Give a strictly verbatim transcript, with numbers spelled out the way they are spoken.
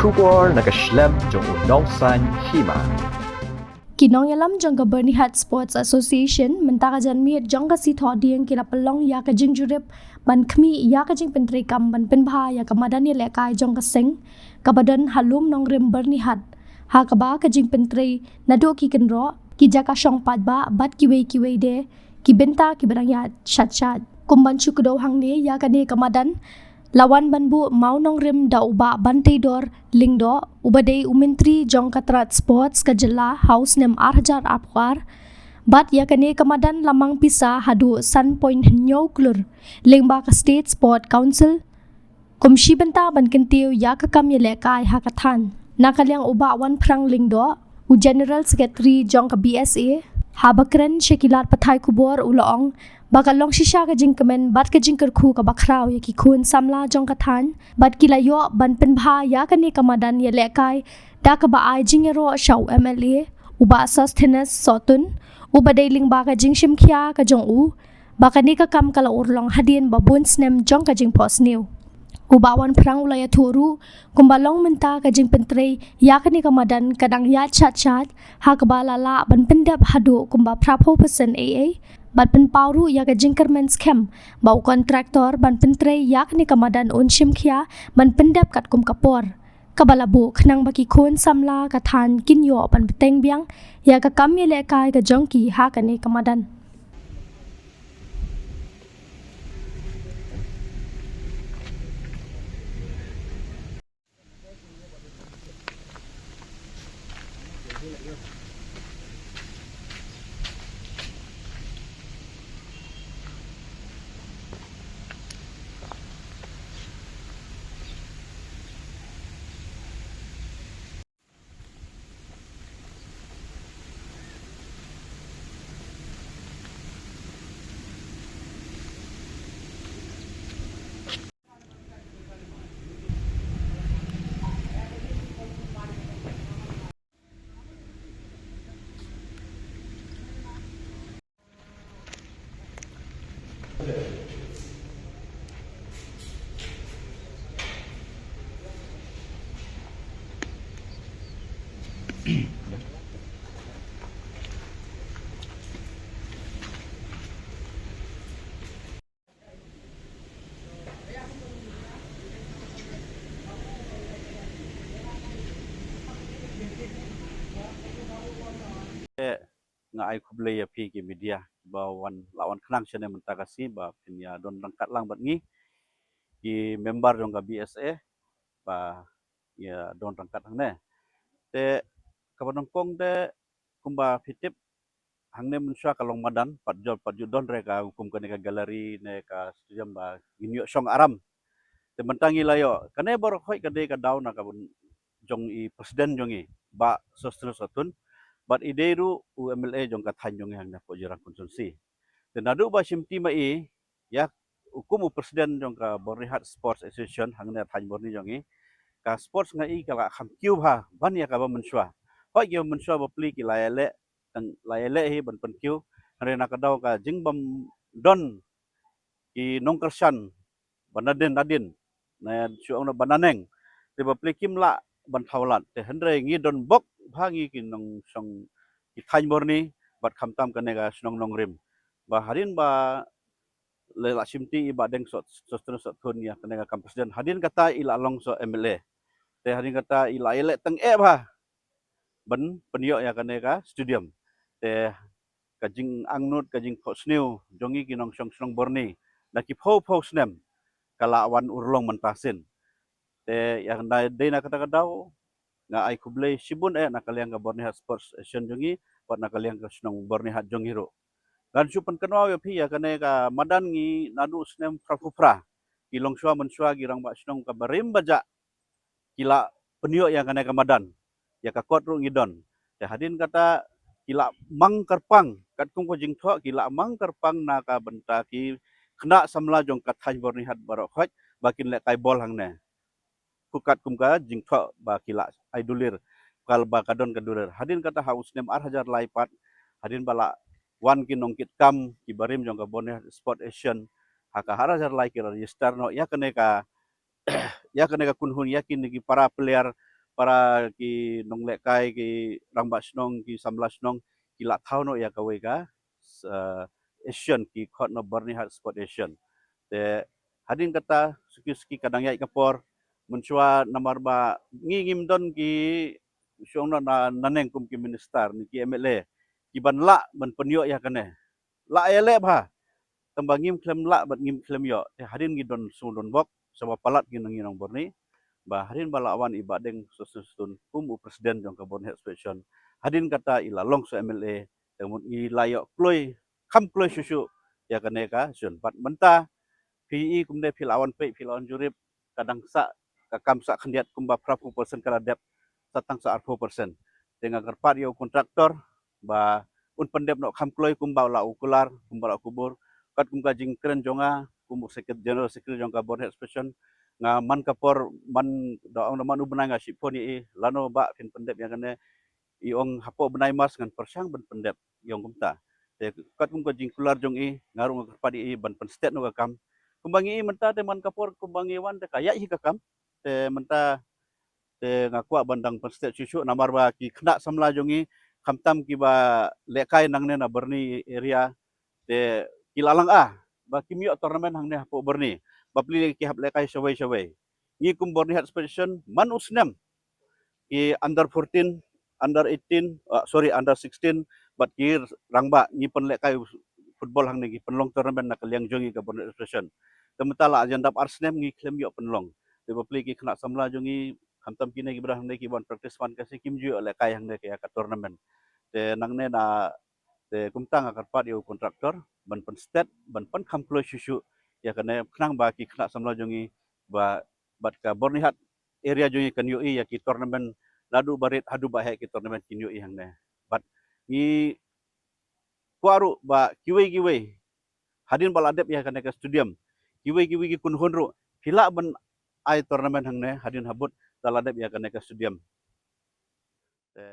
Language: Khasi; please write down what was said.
Khubor na ka shlem jong u nongsan hima. Ki nongïalam jong ka Byrnihat Sports Association mynta ka janmiet jong ka sngi Thohdieng ki la pynlong ïa ka jingjurip ban khmih ïa ka jingpyntreikam ban pynbha ïa ka madan ïalehkai jong ka seng kaba don ha Lum Nongrim Byrnihat, ha kaba ka jingpyntrei naduh ki kynroh, ki jaka shong paidbah bad kiwei kiwei de ki bynta kiba dang ïaid shat shat. Kum ban shu kdew hangne ïa kane ka madan, la wan ban buh mawnongrim da u Bah Banteidor Lyngdoh, uba dei u Myntri jong ka tnad Sports ka jylla ha u snem ar hajar arphew ar. Bad ïa kane ka madan la mang pisa haduh san point hynñiew klur lyngba ka State Sport Council, kum shi bynta ban kyntiew ïa ka kam ïalehkai ha ka thaiñ. Na ka liang u Bah Wanphrang Lyngdoh, u General Secretary jong ka B S A, haba kren sha ki lad pathai khubor u la ong ba ka long shisha ka jingkmen bad ka jingkyrkhu kaba khraw ïa ki khun samla jong ka thaiñ, bad ki la ïoh ban pynbha ïa kane ka madan ïalehkai da kaba ai jingïaroh sha u M L A, u Bah Sosthenes Sohtun, uba dei lyngba ka jingshimkhia ka jong u ba kane ka kam ka la urlong hadien ba bun snem jong ka jingphohsniew. U Bah Wanphrang u la ïathuh ruh kumba long mynta ka jingpyntrei ïa kane ka madan ka dang ïaid shat shat, ha kaba la lah ban pyndep haduh kumba phraphew percent ei ei, bad pynpaw ruh ïa ka jingkyrmen skhem ba u kontraktor ban pyntrei ïa kane ka madan un shimkhia ban pyndep katkum ka por, kaba la buh khnang ba ki khun samla ka thaiñ kin ïoh ban bteng biang ïa ka kam ïalehkai ka jong ki ha kane ka madan. Nga ai khublei ïa phi ki media ba wan, la wan khnang shane mynta ka sngi ba phin ïa don ryngkat lang bad ngi ki member jong ka B S A ba ïa don ryngkat hangne. Te kaba nyngkong te kumba phi tip, hangne mynshuwa ka long madan, pat jot, pat jot don re ka hukum kane ka gallery ne ka stadium ba ngin ïoh shong aram. Te mynta ngi la ïoh, kane baroh khoit ka dei ka daw na ka bun jong i president jong i, Bah Sosthenes Sohtun, bad i dei ruh u M L A jong ka thaiñ jong i hangne Phohjirang constituency. Te naduh ba shim ti ma i, ïa u kum u president jong ka Byrnihat Sports Association hangne thaiñ Byrni jong i, ka sports nga i ka la kham kiew bha ban ïa kaba mynshuwa. Hoi ki mynshuwa ba pli ki la ïaleh, tang la ïaleh hi ban pynkiew, hynrei na ka daw ka jingbym don ki nongkyrshan ba nadien nadien, na shu ong ba naneng, te ba pli kim lah ban thaw lad. Te hynrei ngi don bok bha ngi ki nongshong ki thaiñ Byrni bad khamtam kane ka shnong Nongrim. Ba hadien ba la shim ti i Bah Deng Sot, Sosthenes Sohtun ïa kane ka kam president, hadien kata i la long sa M L A. Te hadien kata i la ïaleh tang eh bha ban pynïoh ïa kane ka stadium. Te ka jingangnud, ka jingphohsniew jong ngi ki nongshong shnong Byrni na ki phew phew snem ka la wan urlong mynta sien. Te ïa ka dei na kata ka daw nga ai khublei shibun eh na ka liang ka Byrnihat Sports Association jong ngi bad na ka liang ka shnong Byrnihat jong ngi ruh. Ngan shu pynkynmaw ïa phi ïa kane ka madan ngi naduh snem phra phew phra, ki longshuwa mynshuwa ki rangbah shnong kaba rim ba jah ki la pynïoh ïa kane ka madan. Ïa ka kot ruh ngi don. Te hadien kata ki la mang kyrpang, katkum ka jingthoh ki la mang kyrpang na ka bynta ki khynnah samla jong ka thaiñ Byrnihat baroh khoit ba kin lehkai bol hangne. Ku katkum ka jingthoh ba ki la ai dulir, kaba ka don ka dulir. Hadien kata ha u snem ar hajar lai pat, hadien ba la wan ki nongkitkam kiba rim jong ka Byrnihat Sports Association, ha ka ar hajar lai ki la register noh ïa kane ka ïa kane ka kynhun, ïa kine ki para player para ki nonglehkai, ki rangbah shnong, ki samla shnong ki la thaw noh ïa kawei ka, eh, Asian, ki khot noh Byrnihat Sport Asian. Te hadien kata suki suki ka dang ïaid ka por, mynshuwa namar ba ngi ngim don ki shong noh na, naneng kum ki minister ne ki M L A ki ban lah ban pynïoh ïa kane. Lah ïa leh bha, tang ba ngim khlem lah bad ngim khlem ïoh. Te hadien ngi don sngewdon bok, sngewbha palat ngi nang ngi nong Byrni, ba hadien ba la wan i Bah Deng Sosnstun kum u president jong ka Byrnihat Sport Asian, hadien kata i la long sa M L A, te mut i la ïoh kloi, kham kloi shuh shuh ïa kane ka session. Bad mynta phi i kumne, phi la wan peit, phi la wan jurip, ka dang sah, ka kam sah khyndiat, kumba phraphew percent ka la dep, sa tang sa arphew percent. Te nga kyrpad ïa u contractor ba un pyndep noh kham kloi kumba la u kular, kumba la u kubur. Katkum ka jingkren jong nga kum u secret-, general secretary jong ka Byrnihat Sport Asian, nga man ka por, man da ong da man u bnai nga shim phone ïa i, lano Bah phin pyndep ïa kane? I ong hapoh bnai March ngan pyrshang ban pyndep, i ong kumta. Te katkum ka jingkular jong i, nga ruh nga kyrpad ïa i ban pynstet noh ka kam. Kumba ngi i mynta te man ka por kumba ngi wan te ka ïaid hi ka kam. Te mynta te nga kwah ban dang pynstet shuh shuh namar ba ki khynnah samla jong i, khamtam kiba lehkai nangne na Byrni area, te ki la lang ah ba kim ïoh tournament hangne hapoh Byrni, bapli ki hap lehkai shawei shawei. Ngi kum Byrnihat Sport Asian man u snem, ki under fourteen, under eighteen, ah, sorry, under sixteen, bad ki rangbah ngi pynlehkai football hangne, ki pynlong tournament na ka liang jong ngi ka Byrnihat Sport Asian. Te mynta la jan dap ar snem ngi khlem ïoh pynlong. Te bapli ki khynnah samla jong ngi, khamtam kine kiba don hangne, ki ban practice man ka sngi, kim ju ïoh lehkai hangne ka ïa ka tournament. Te nangne na, te kumta nga kyrpad ïa u contractor ban pynstet, ban pynkham kloi shuh shuh ïa kane, khnang ba ki khynnah samla jong ngi ba, bad ka Byrnihat area jong ngi kan ïohi ïa ki tournament, naduh barit haduh baheh ki tournament kin ïohi hangne. Bad ngi kwah ruh ba kiwei kiwei, hadien ba la dep ïa kane ka stadium, kiwei kiwei ki kynhun ruh ki lah ban ai tournament hangne hadien habud la la dep ïa kane ka stadium. Te